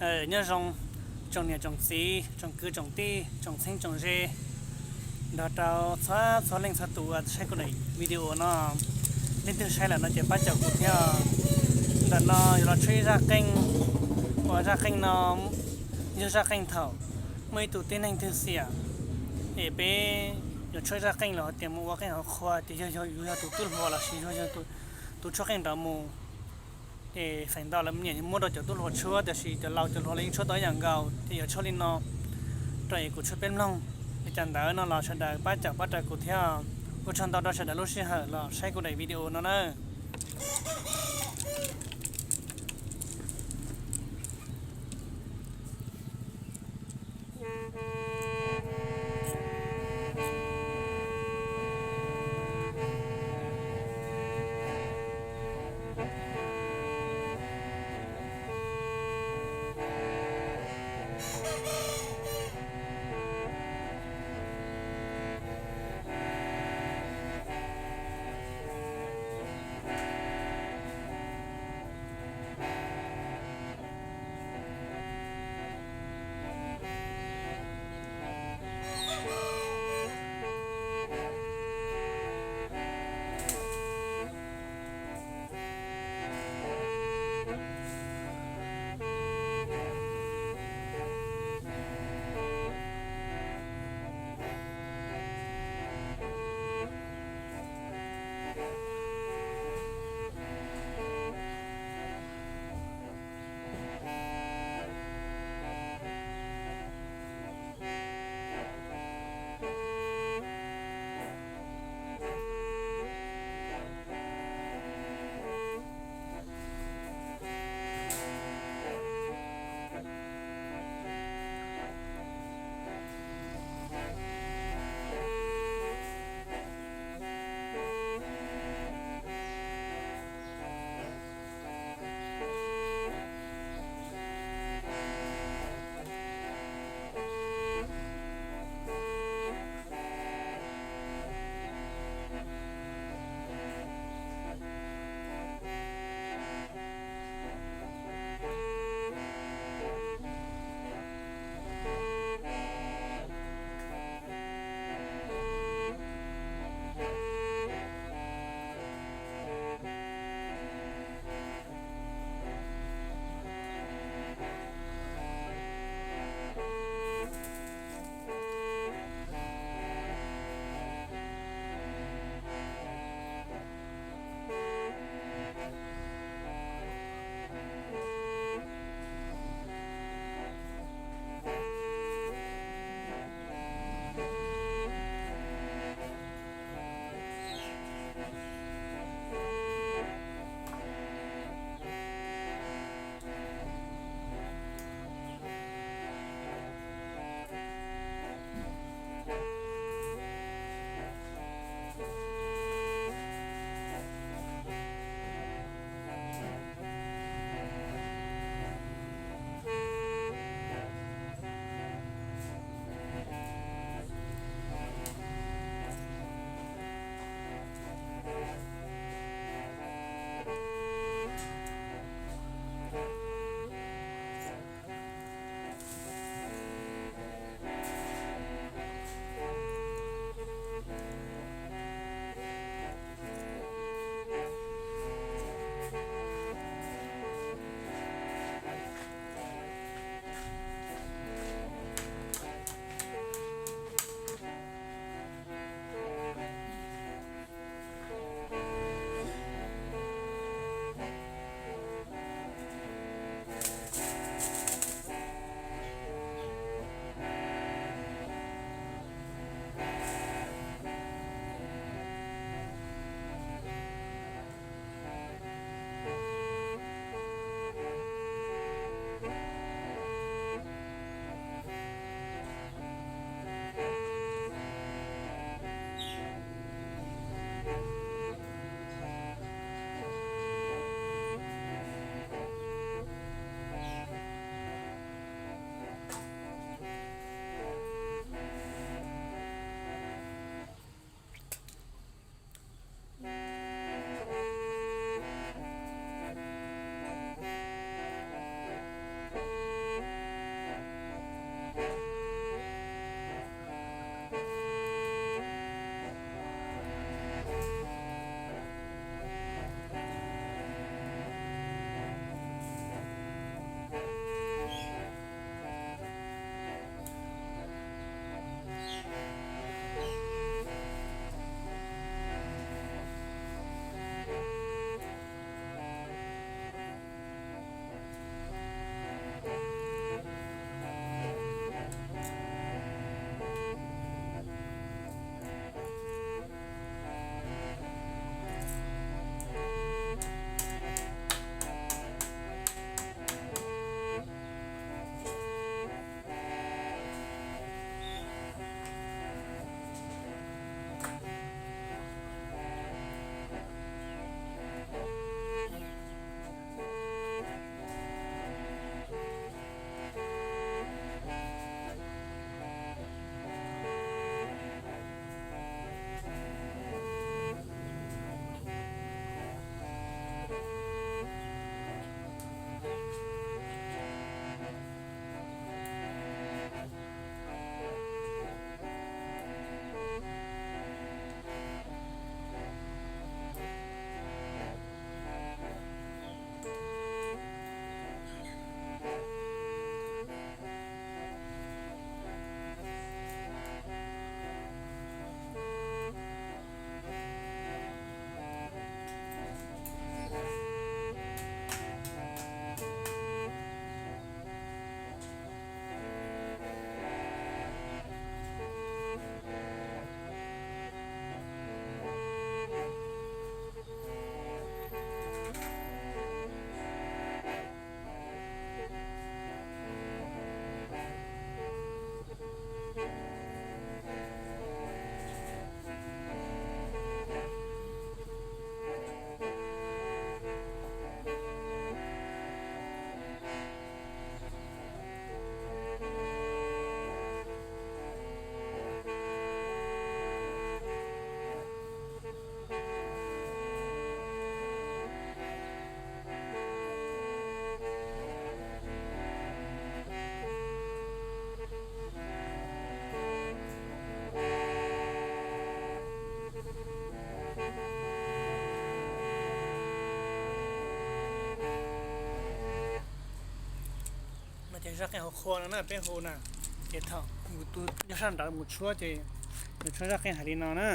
Nyob zoo tsoom niam tsoom txiv, tsoom kwv tsoom tij, tsoom txheeb tsoom ze, nrog rau txhua txhua leej txhua tus uas saib kuv daim video no. Leej twg saib lawm no ces pab caum kuv thiab. Ntawm no yuav los tshuab ib zaj qeej, uas zaj qeej no yog zaj qeej thaum muaj ib tug tib neeg twg xiam, es peb yuav tshuab zaj qeej los hais tias mus ua qeej hauv qhua, ces yog yus yog tus tub hluas los sis yog tus tshuab qeej nrov mus, ces feem ntau lawv nyiam muab rau cov tub hluas tshuab, tiam sis cov laus cov hluas los yeej tshuab tau ib yam nkaus. Ces yuav tshuab li no rau es kuv tshuab peb mloog. Li cas ntawd no los sawv daws pab caum pab raws kuv thiab. Ua tsaug ntau rau sawv daws lub sij hawm los saib kuv daim video no na. Zaj qeej hauv qhua no na peb hu na, ces thaum yus tus yog sab nrawd mus tshuab ces nws tshuab zaj qeej hais li no na.